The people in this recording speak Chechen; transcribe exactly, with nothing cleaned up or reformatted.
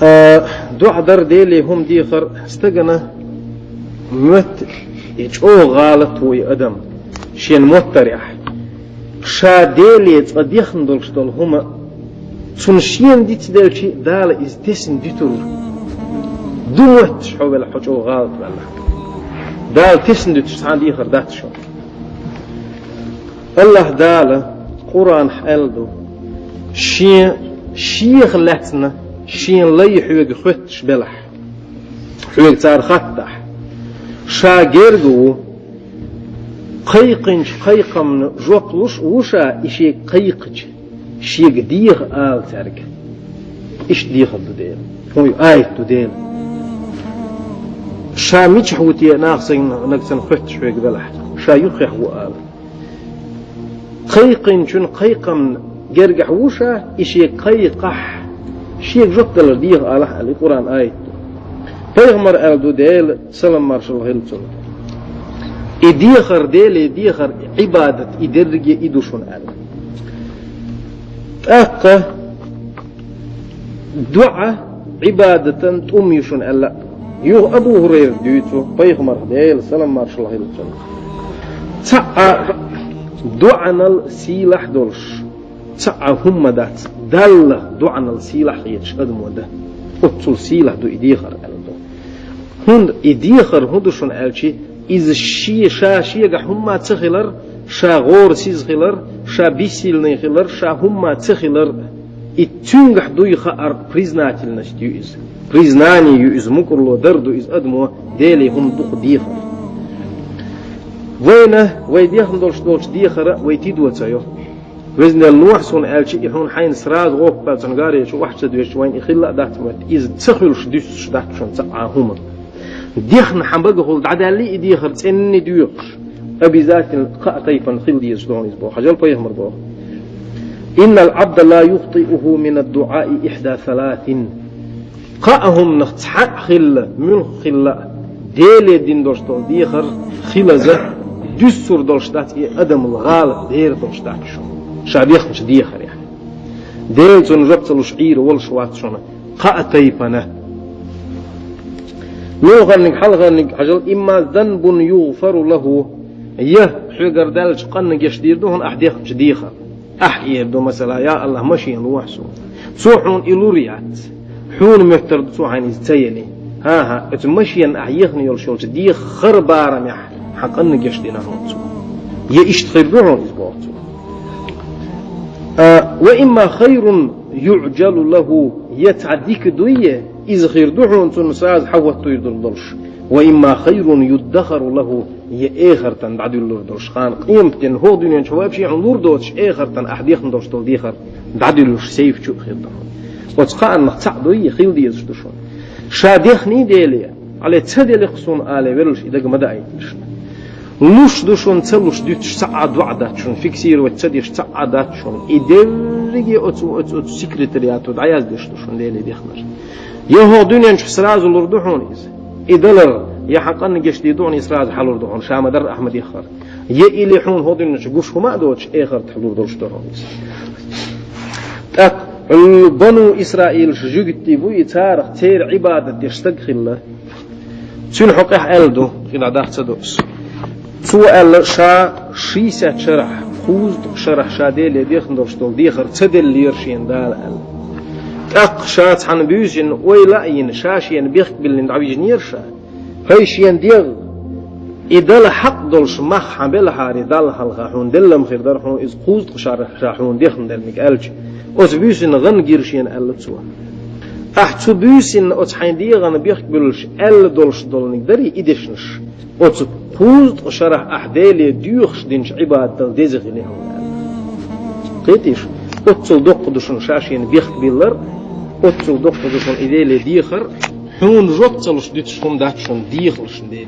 А, дуӀа дар, Деле хӀума дехар стагана мотт, и чӀогӀа гӀалат ву и адам шен моттарехь. Ша Деле цкъа дехна долуш долу хӀума цунна шена дицделчи, Дала иза тесна дитур ду мотташ хьо велахь, хьо чӀогӀа гӀалат велахь. Дала тесна дуьтуш цхьа а дехар дац шуна. АллахӀ Дала Къуръанахь аьлла ду: «Шен, шех лаьцна шен лай хьоьга хоьттуш белахь, хьоьга цара хаттахь, ша герга ву, кхайкхинчу кхайкхамна жоп луш а ву ша, и шега кхайкхича, шега деха ала цаьрга». Иштта дехар ду Дела. ХӀун ю, аят ду Дела. Ша мичахь ву те, нах сайна нагахь санна хоьттуш хьоьга велахь, ша юххехь ву ала. Кхайкхинчун кхайкхамна гергахь ву ша, и шега кхайкхахь, шега жоп далар деха алахь аьлла, и Къуръан аят ду. Пайхамар аьлла ду, Дела салам маршалла хила цунна: «И дехар, Деле дехар, Ӏибадат, и дерриге и ду шуна», — аьлла. ТӀаккха дуӀа Ӏибадатан тӀум ю шуна аьлла. Юха Абу ХӀурайра дуьйцу, пайхамарх, Дела салам маршалла хила цунна: «Цхьа а дуӀанал сийлахь долуш цхьа а хӀума дац, Далла дуӀанал сийлахь хеташ адамо дан. Оццул сийлахь ду и дехар», — аьлла ду. ХӀунда и дехар хӀун ду шуна аьлчи, иза ши-, ша шегахь хӀумма ца хилар, ша гӀорасиза хилар, ша биссийлений хилар, ша хӀумма ца хилар, и цуьнгахь дуй хаар признательность ю иза. Признание ю иза, мукӀарло дар ду иза адамо, Деле хӀума дукха дехар. Вайна, вай дехна долуш долчу дехара вай тидо ца йо. Везан Дела, лохьа суна аьлча, и хьуна хьайна сразу гӀоппа цунна гаре чу охьа ца доьжча, вайна и хилла а дац моьтту. Иза ца хуьлуш дуьсуш дац шуна цхьа а хӀума. Дехна хьан багахула дӀадаьллий и дехар цӀенна доьхуш, обязательно кхаа тайпана хила дезаш ду хьуна иза боху. Хьажал пайхамар боху: «Иннал Ӏабда ла юхтиуху минад дуӀаи ихьда саласин». Кхаа хӀуманах цхьаъ хилла, муьлхха хилла а, Деле дина долуш долу дехар хилаза дуьссур долуш дац, и адамал гӀалат дер долуш дац шуна, ша дехначу дехарехь. Дела цунна жоп ца луш Ӏийр волуш вац шуна кхаа тайпана. Нохарниг, хьалхарниг хьажал: «Имма занбун югъфару лаху», я хьоьгара даьллачу къанна гечдийр ду хьуна ахь дехначу дехар. Ахь эр ду, масала: «Я АллахӀ, машен лохьа суна». Цо хьуна и лур яц. Хьуна моьттур ду цо хьайна иза ца елий. ХӀан-хӀа, оцу машенна ахь ехна йолуш йолчу дехар барамехь хьан къанна гечдина хьуна цо. Я иштта хир ду хьуна иза боху цо. А, «ва имма хайрун юӀжалу лаху», я цхьа дика дуй, я иза хир ду хьуна цунна сразу хьахӀоттуьйтур долуш. «Ва имма хайрун юддахару лаху», я эхартан дӀадуьллур долуш, хана къематдийнахь хӀокху дуьнен чу вообще хьуна лур доцуш эхартан ахь дехна долуш долу дехар дӀадуьллуш сейф чу а хир ду хьуна. Оцу кхааннах цхьаъ дуй, хила дезаш ду шуна. Ша дехний Деле, але ца делира-кх суна алий веллаш и дага ма даийтина шуна. Луш ду шуна, ца луш дуьтуш цхьа а дуӀа дац шуна, фиксировать ца деш цхьа а дац шуна. И дерриге оцу, оцу, оцу секретариато дӀаяздеш ду шуна Деле дехнарш. Я хӀокху дуьнен чу сразу лур ду хьуна иза. И далар, я хьан къанна гечдийр ду хьуна, и сразу хьалур ду хьуна, ша ма-дарра ахь ма-деххара. Я или хьуна хӀокху дуьнен чу гуш хӀума а доцуш, эхартахь лур долуш ду хьуна иза. ТӀаккха Бану Исраилаш жуьгтий бу и, царах церан Ӏибадат деш стаг хилла. Цуьнан хьокъехь аьлла ду, кхин дӀа дахца ду ас. Цо аьлла, ша шийсет шарахь, кхузткъа шарахь ша Деле дехна долуш долу дехар ца деллера шена Дала аьлла. ТӀаккха ша цхьана буьйсанна ойла а йина, ша шена бехк биллина дӀавижинера ша. ХӀай шен дегӀ, и дала хьакъ долуш мах хьан белахьара, Далла хьалха хьуна делла-м хир дара хьуна иза, кхузткъа шарахь ша хьуна дехна делларг аьлча, оцу буьйсанна гӀан гира шена аьлла цо. Ахь цу буьйсанна оцу хьайн дегӀана бехк буьллуш аьлла долуш долниг дарий и дешнаш? Оцу кхузткъа шарахь ахь Деле доьхуш динчу Ӏибадатал деза хили хьуна аьлла. Кхетий шу? Оццул доккха ду шуна ша шена бехк биллар, оццул доккха ду шуна и Деле дехар, хьуна жоп ца луш дуьтуш хӀума дац шуна дехалаш Деле.